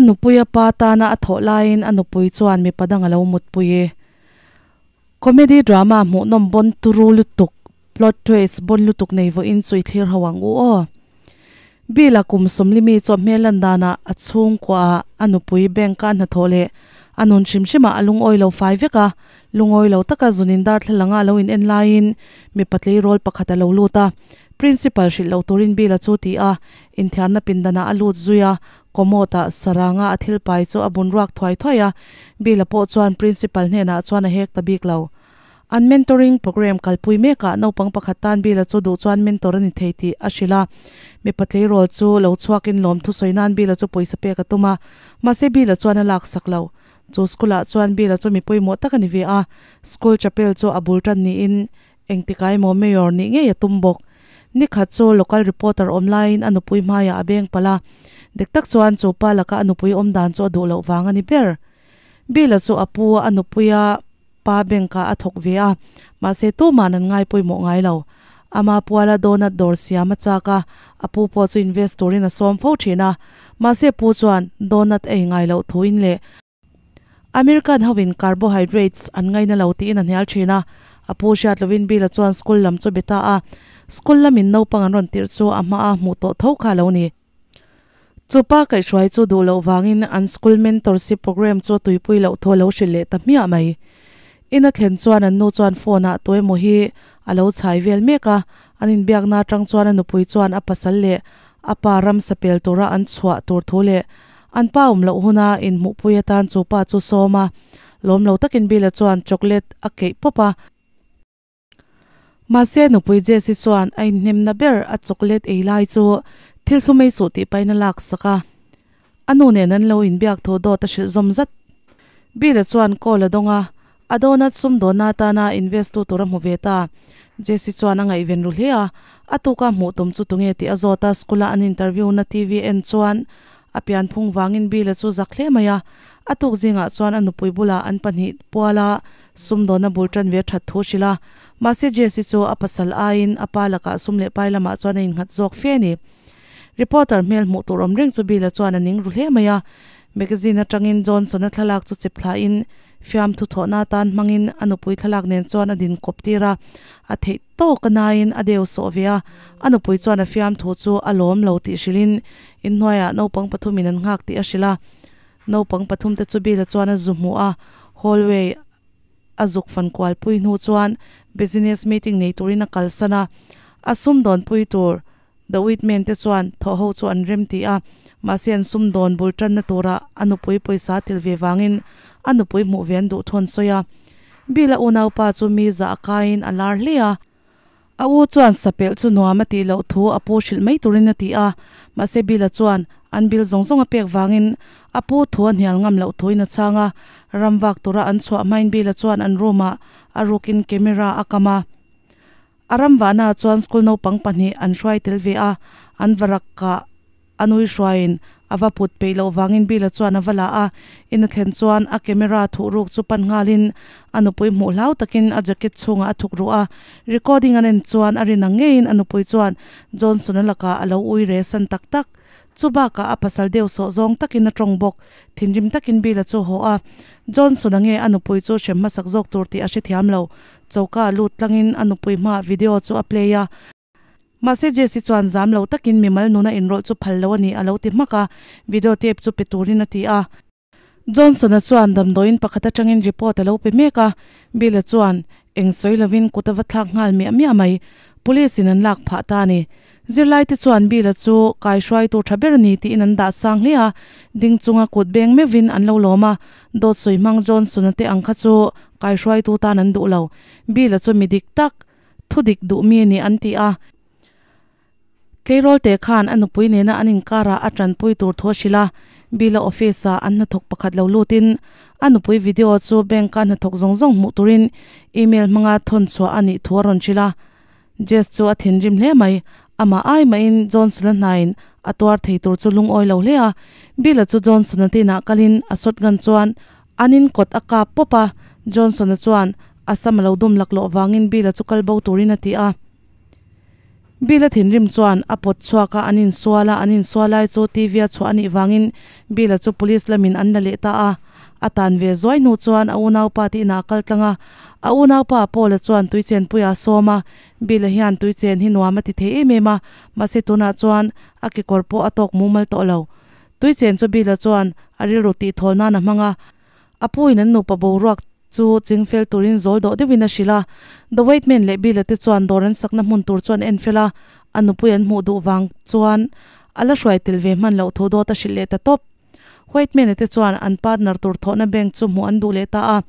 A nupui a pa tana a thawh laiin a nupui chuan mipa dang a lo mutpui e. Comedy drama hmuhnawm bon turu lutuk, plot twist bon lutuk nei vawiin chu i thlir ho ang u aw. Bill-a kum sawmlimi chu a hmel lan danah a chhungkuaah a nupui bank-a a hnathawh leh a nun hrim hrimah a lungawi lo fai vek a, lungawi lo taka zunin darthlalanga a lo in en laiin mipa tleirawl pakhat a lo lut a, Principal hrilh loh turin Bill-a chu ti a, inthiarna pindanah a lut zui a, commode-ah saranga a thil pai chu a bun ruak thuai thuai a, Bill-a pawh chuan Principal hnenah chuan a hek ta bik lo. An mentoring programme kalpui mekah naupang pakhat tan Bill-a chu duh chuan mentor a ni thei tih a hrilh a. Mipa tleirawl chu lo chhuakin lawm thusawi nan Bill-a chu pawisa pek a tum a, mahse Bill-a chuan a laksak lo. Chu school-ah chuan Bill-a chu mi pawimawh tak a ni ve a, school chapel chu a bul tan niin engtikah emaw mayor nih ngei a tum bawk. Nikhat chu local reporter awm laiin a nupui hmaiah a beng palh a, dik tak chuan chu pa laka a nupui awm dan chu a duh loh vang a ni ber. Bill-a chu a pu a nupuia pa bank-ah a thawk ve a, mahse tuman an ngai pawimawh ngai lo. Ama puala donut dawr siam a chak a, a pu pawh chu invest turin a sawm fo thin a, mahse pu chuan donut ei ngai loh thuin leh American hoin carbohydrates an ngaina lo tiin a hnial thin a. A pu hriat lovin Bill-a chuan school lam chu be ta a, school lamin naupang an rawn tirh chu a hmaa hmuh tawh tho kha a lo ni. Chu pa kaihhruai chu duh loh vangin an school mentorship programme chu a tuipui loh thu a lo hrilh leh ta hmiah mai. In a thlen chuan an nu chuan phone ah tuemaw hi a lo chhai vel mek a, an inbiakna atang chuan a nupui chuan a pasal leh a pa ramsa pel tura an chhuah tur thu leh an pa awm loh huna inhmuhpui atan chu pa chu sawm a. Lawm lo takin Bill-a chuan chocolate a keih pawp a. Mahse nupui Jessie chuan a inhnemna ber a chocolate ei lai chu thil thlu mai suh tih pahin a lak sak a. A nu nen an lo inbiak thu dawt a hrilh zawm zat. Bill-a chuan call a dawng a, a donut sumdawnna atana invest tu tur a hmu ve ta. Jessie chuan a ngaihven ru hle a, a tuka hmuh tum chu tunge tih a zawt a, school-a an interview na TV en chuan A pianphung vangin Bill-a chu zak hle mai a, a tuk zingah chuan a nupui bulah an pahnih puala sumdawna bul tan ve that thu hrilh a. Mahse Jesse chu a pasal aiin a pa lakah sum leh pai lamah chuan a innghat zawk fe a ni. Reporter hmel hmuh tur awm reng chu Bill-a chuan a ning ru hle mai a. Magazine atangin Johnson-a thlalak chu chep thlain fiamthu thawhna atan hmangin a nupui thlalak nen chuan a din kawp tir a, a theih tawk a naiin a deu sawh ve a, a nupui chuan a fiamthu chu a lawm lo tih hrilhin Inhnuaiah naupang pathumin an nghak tih a hrilh a, naupang pathumte chu Bill-a chuan a zu hmuh a, hallway a zuk fan kual pui hnu chuan business meeting nei turin a kalsan a, a sumdawn pui tur The Whitman te chuan thawh ho chu an rem ti a, mahse an sumdawn bul tanna tura a nupui pawisa tel ve vangin a nupui hmuh ve an duh thu an sawi a. Bill-a unaupa chu mi zah a kaiin a lar hle a. A u chuan sapelh chu nuam a tih loh thu a pu hrilh mai turin a ti a, mahse Bill-a chuan an bill zawng zawng a pek vangin a pu thu a hnial ngam loh thuin a chhang a, ram vak tura an chhuah hmain Bill-a chuan an room-ah a rukin camera a kam a. A ram vahnaah chuan school naupang pahnih an hruai tel ve a, an varak kah A nui hruaiin a va put peih loh vangin Bill-a chuan a va la a, in a thlen chuan a camera thuh ruk chu pan nghalin a nupui hmuh hlau takin a jacket chhungah a thuk ruh a. Recording an en chuan a rin ang ngeiin a nupui chuan Johnson-a lakah a lo ui re san tak tak. Chu bakah a pasal deuh sawh zawng takin a tawng bawk. Thinrim takin Bill-a chu haw a, Johnson-a nge a nupui chu hrem hmasak zawk tur tih a hrethiam lo. Choka a lut tlangin a nupui hmaah video chu a play a. Mahse Jesse chuan zam lo takin mimal nuna inrawlh chu phal lo a ni a lo ti hmak a, video tape chu pe turin a ti a. Johnson-a chuan damdawiin pakhat atangin report a lo pe mek a, Bill-a chuan eng sawi lovin kut a va thlak nghal miah miah mai. Police in an lak phah ta a ni. Zirlaite chuan Bill-a chu kaihruaitu tha ber a ni tiin an dah sang hle a, ding chunga kut beng meuhin an lo lawm a, dawt sawi hmang Johnson-a te ang kha chu kaihruaitu tan an duh lo. Bill-a chu mi dik tak, Thu dik duh mi a ni an ti a. Tleirawl te khan a nupui nena an inkarah a tanpui tur thu a hrilh a. Bill-a office-ah an hnathawk pakhat lo lutin a nupui video chu bank-a hnathawk zawng zawng hmuh turin email hmanga thawn chhuah a nih thu a rawn hrilh a. Jess chu a thinrim hle mai. Amah ai mahin Johnson-a hnaiin a tuar thei tur chu lungawi lo hle a. Bill-a chu Johnson-a tinah kalin a shotgun chuan an inkawt a kap pawp a. Johnson-a chuan A sam a lo dum laklawh vangin Bill-a chu kal bo turin a ti a. Bill-a thinrim chuan a pawt chhuak a, an insual a, an insual lai chu TV a chhuah a nih vangin Bill-a chu police lamin an la leh ta a. A tan ve zuai hnu chuan a unaupa te inah a kal tlang a, a unaupa Paul-a chuan tuichenpuiah a sawm a. Bill-a hian tuichen hi nuam a ti thei em em a, mahse tunah chuan a kekawr pawh a tawk mumal tawh lo. Tuichen chu Bill-a chuan a rilru tihthawl nan a hmang a, A puin an nupa boruak chu chingfel turin zawl dawh deuhin a hrilh a. The Waitman leh Bill-a te chuan dawr an sakna hmun tur chu an en fel a, a nupui an hmuh duh vang chuan a la hruai tel ve hman loh thu dawt a hrilh leh ta tawp. Waitman-a te chuan an partner tur thawhna bank chu hmuh an duh leh ta a.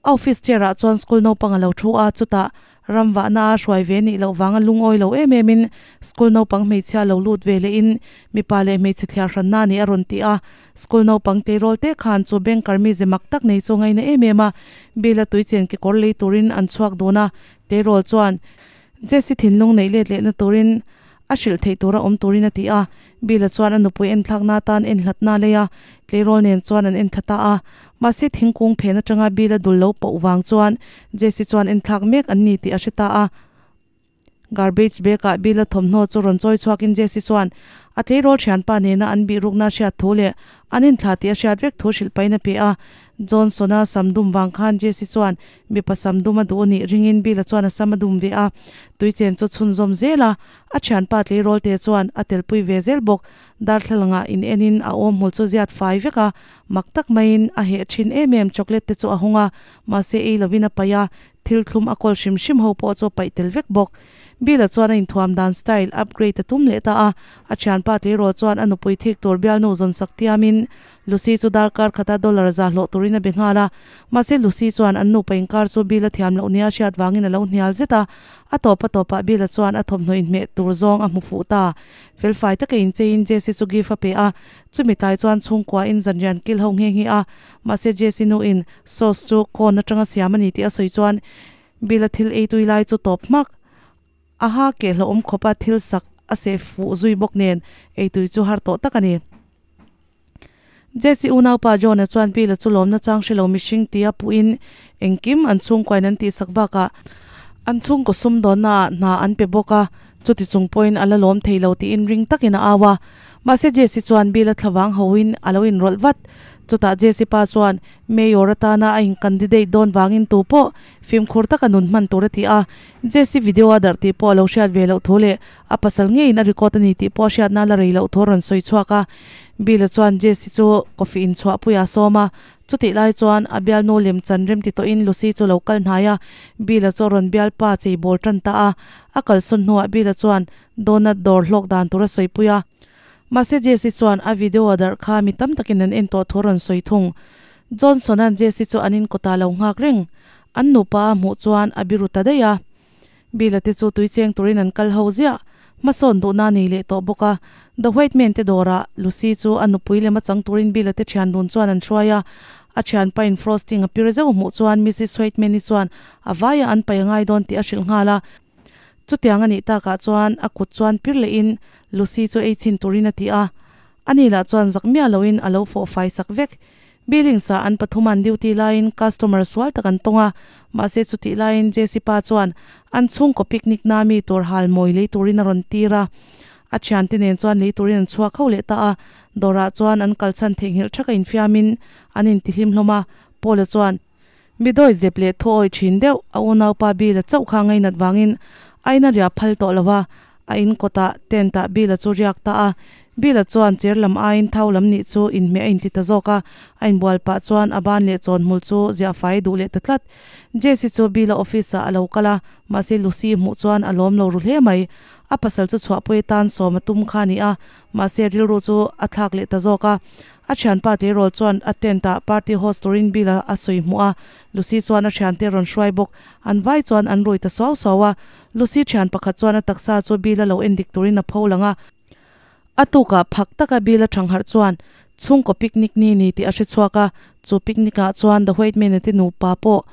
A office chair-ah chuan school naupang a lo thu a, chutah Ram vahna a hruai ve nih loh vanga lungawi lo em em in school naupang hmeichhia lo lut ve leh in mipa leh hmeichhe thliar hranna a nih a rawn ti a. School naupang tleirawl te khan chu banker mize mak tak nei chu ngaina em em a. Bill a tuichen kekawr lei turin an chhuak dun a, tleirawl chuan Jesse thinlung neih let lehna turin a hrilh theih tura awm turin a ti a. Bill-a chuan a nupui enthlakna atan enhlatna a lei a, tleirawl nen chuan an enthla ta a. Mahse thingkung phen atanga Bill-a dul lo poh vang chuan Jesse chuan enthlak mek an ni tih a hre ta a. Garbage bag-ah Bill-a thawmhnaw chu rawn chawi chhuakin Jesse chuan a tleirawl thianpa nena an bihrukna a hriat thu leh an inthlah tih a hriat vek thu hrilh pahin a pe a. Johnson-a sam dum vang khan Jesse chuan mipa sam dum a duh a nih ringin Bill-a chuan a sam a dum ve a, tuichen chu chhunzawm zel a. A thianpa tleirawl te chuan a telpui ve zel bawk. Darthlalangah in enin a awm hmul chu ziat fai vek a, mak tak maiin a heh thin em em chocolate te chu a hawng a, mahse ei lovin a paih a, thil thlum a kawl hrim hrim ho pawh chu a paih tel vek bawk. Bill-a chuan a inthuam dan style upgrade a tum leh ta a, a thianpa tleirawl chuan a nupui thik tur bialnu zawn sak tiamin Lucy chu darkar khata dollar za hlawh turin a be nghal a, mahse Lucy chuan an nupa inkar chu Bill-a thiam loh nia hriat vangin a lo hnial zet a, a tawp a tawpah Bill-a chuan a thawmhnaw inhmeh tur zawng a hmu fuh ta. Felfai taka incheiin Jesse chu gift a pe a, chumi tlai chuan chhungkuain zanrian kil ho nghe nghe a, mahse Jesse nuin sauce chu corn atanga siam a ni tih a sawi chuan Bill-a thil ei tui lai chu tawp hmak. A ha keh hlauhawm khawpa thil sak a seh fuh zui bawk nen eitui chu har tawh tak a ni. Jesse unaupa John-a chuan Bill-a chu lawmna chang hre lo mihring tia puhin engkim an chhungkuain an tihsak bakah an chhungkaw sumdawnna ah hna an pe bawk a, chuti chung pawhin a la lawm thei lo tiin ring takin a au a. Mahse Jesse chuan Bill-a thlavang hoin a lo inrawlh vat. Chutah Jesse pa chuan Mayor atana a in-candidate dawn vangin tu pawh fimkhur taka nun hman tur a ti a. Jesse video a darh tih pawh a lo hriat ve loh thu leh A pasal ngeiin a record a ni tih pawh a hriatna la rei loh thu a rawn sawi chhuak a. Bill-a chuan Jesse chu coffee in chhuahpuiah a sawm a. Chutih lai chuan a bialnu lem chan rem ti tawhin Lucy chu lo kal hnai a. Bill-a chu a rawn bialpa chei bawl tan ta a. A kalsawn hnuah Bill-a chuan donut dawr hlawk dan tur a sawipui a. Mahse Jesse chuan a video a darh kha mi tam takin an en tawh thu a rawn sawi thung. Johnson-a'n Jesse chu an in kawtah lo nghak reng. An nupa a hmuh chuan a biru ta daih a. Bill-a te chu tui cheng turin an kal ho ziah. Hmasawn duhna a nei leh tawh bawk a. The White Man te dawrah Lucy chu a nupui lem a chang turin Bill-a te thian dun chuan an hruai a. A thianpain Frosting a pir zeuh hmuh chuan Missus Whiteman-i chuan a vaiah an paih a ngai dawn tih a hrilh nghal a. Chutiang a nih takah chuan a kut chuan pir lehin Lucy chu ei chhin turin a ti a. Ani lah chuan zak miah loin a lo fawh fai sak vek. Billings ah an pathum an duty laiin customer sual tak an tawng a, mahse chutih laiin Jesse pa chuan an chhungkaw picnic na mi tur hal mawi lei turin a rawn tir a. A thiante nen chuan lei turin an chhuak ho leh ta a, dawrah chuan an kalchhan theihnghilh thaka infiamin an intihlim hlawm a, Paul-a chuan mi dawi zep leh thu awih thin deuh a unaupa Bill-a chauh kha ngainat vangin a ina riah phal tawh lo a, A in kawtah tent ah Bill-a chu riak ta a. Bill-a chuan chair lam aiin thau lam nih chu inhmeh a inti ta zawk a. A inbual pah chuan a ban leh chawnhmul chu ziah fai duh leh ta tlat. Jesse chu Bill-a office ah a lo kal a, mahse Lucy hmuh chuan a lawm lo ru hle mai. A pasal chu chhuahpui atan sawm a tum kha a ni a, mahse rilru chu a thlak leh ta zawk a. A thianpa tleirawl chuan a tent ah party host turin Bill a sawi hmuh a, Lucy chuan a thiante rawn hruai bawk. An vai chuan an rui ta suau suau a, Lucy thian pakhat chuan a taksa chu Bill a lo en dik turin a pho lang a. A tukah phak taka Bill a thangharh chuan chhungkaw picnic ni ni tih a hre chhuak a, chu picnic ah chuan The White Man-a te nupa pawh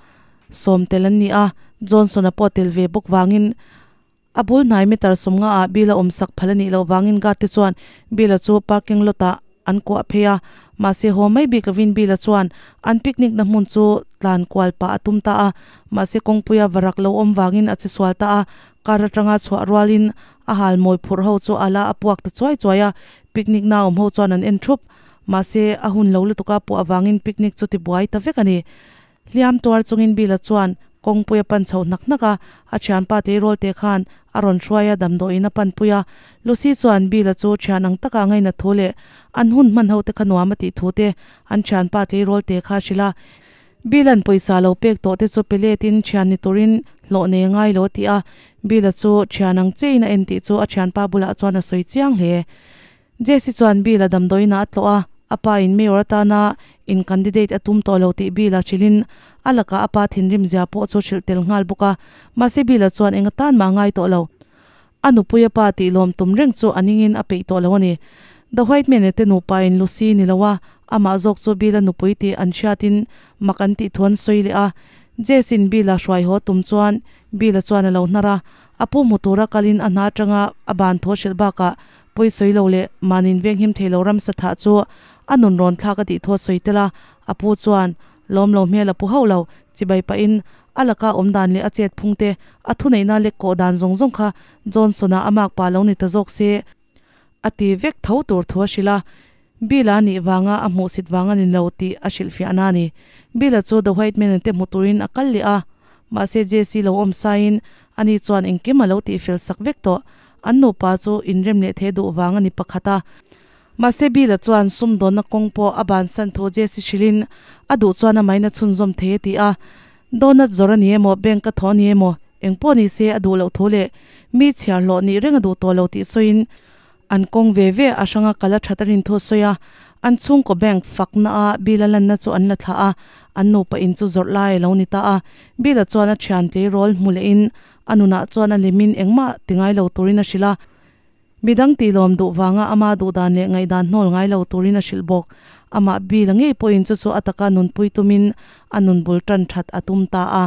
sawm tel an ni a, Johnson-a pawh tel ve bawk vangin A bul hnai meter sawmnga ah Bill a awm sak phal a nih loh vangin guard te chuan Bill a chu parking lot ah an kuah phei a, mahse haw mai bik lovin Bill a chuan an picnic na hmun chu tlan kual pah a tum ta a, mahse kawngpuia varak lo awm vangin a che sual ta a, car atanga chhuah rualin A halmawi phurh ho chu a la a puak ta chuai chuai a, picnic na awm ho chuan an en thup. Mahse, a hun lo lutuk a puah avangin picnic chu tibuai ta vek a ni. Hliam tuar chungin Bill-a chuan kawngpui a pan chho hnak hnak a, a thianpa tleirawl te khan a rawn hruai a, damdawiin a panpui a. Lucy chuan Bill-a chu thian ang taka ngainat thu leh an hun hman ho te kha nuam a tih thu te an thianpa tleirawl te kha a hrilh a. Bill-a'n pawisa lo pek tawh te chu pe letin thian ni turin hlawh nei a ngai lo a ti a. Bill-a chu thian ang chein a en tih chu a thianpa bulah chuan a sawi chiang hle. Jesse chuan Bill-a damdawiinah a tlawh a, a pa in mayor atana in candidate a tum tawh lo tih Bill-a hrilhin a lakah a pa thinrim zia pawh chu hrilh tel nghal bawk a. Mahse Bill-a chuan eng atan mah a ngai tawh lo. A nupui a pa tih lawm tum reng chu a ningin a peih tawh lo a ni. The White Man-a te nupa in Lucy ni lo a, amah zawk chu Bill-a nupui tih an hriatin mak an tih thu an sawi leh a. Jesse-in Bill-a hruai haw tum chuan Bill-a chuan a lo hnar a, a pu hmu tura kalin a hna atanga a ban thu a hrilh bakah Pawisawi lo leh mahniin venghim thei lo ramsa thah chu a nun rawn thlak a tih thu a sawi tel a, a pu chuan lawm lo hmel a pu hauh lo, chibai pahin a laka awm dan leh a chet phung te, a thuneihna lek kawh dan zawng zawng kha Johnson-a a mak pa lo ni ta zawk se a ti vek tho tur thu a hrilh a, Bill-a nih vanga a hmuhsit vang a ni lo tih a hrilhfiahna a ni. Bill-a chu The White Man-a te hmu turin a kal leh a, mahse Jesse lo awm saiin ani chuan engkim a lo tihfel sak vek tawh. An nupa chu inrem leh thei duh vang a ni pakhat a. Mahse Bill-a chuan sumdawnna kawng pawh a bansan thu Jesse hrilhin a duh chuan a maina chhunzawm thei a ti a. Donut zawrh a ni emaw, bank a thaw a ni emaw, eng pawh ni se a duh loh thu leh mi chhiar hlawh nih reng a duh tawh lo tih sawiin an kawng ve ve a hranga kal a that a rin thu a sawi a. An chhungkaw bank fakna a Bill-a lanna chu an la thlah a, an nupa in chu zawrh lai a lo ni ta a. Bill-a chuan a thian tleirawl hmu lehin A nunah chuan a limin engmah ti ngai lo turin a hrilh a, midang tihlawm duh vanga ama duhdan leh ngaihdan hnawl ngai lo turin a hrilh bawk. Amah Bill-a ngei pawhin chu chu a taka nunpui tumin a nun bul tan that a tum ta a.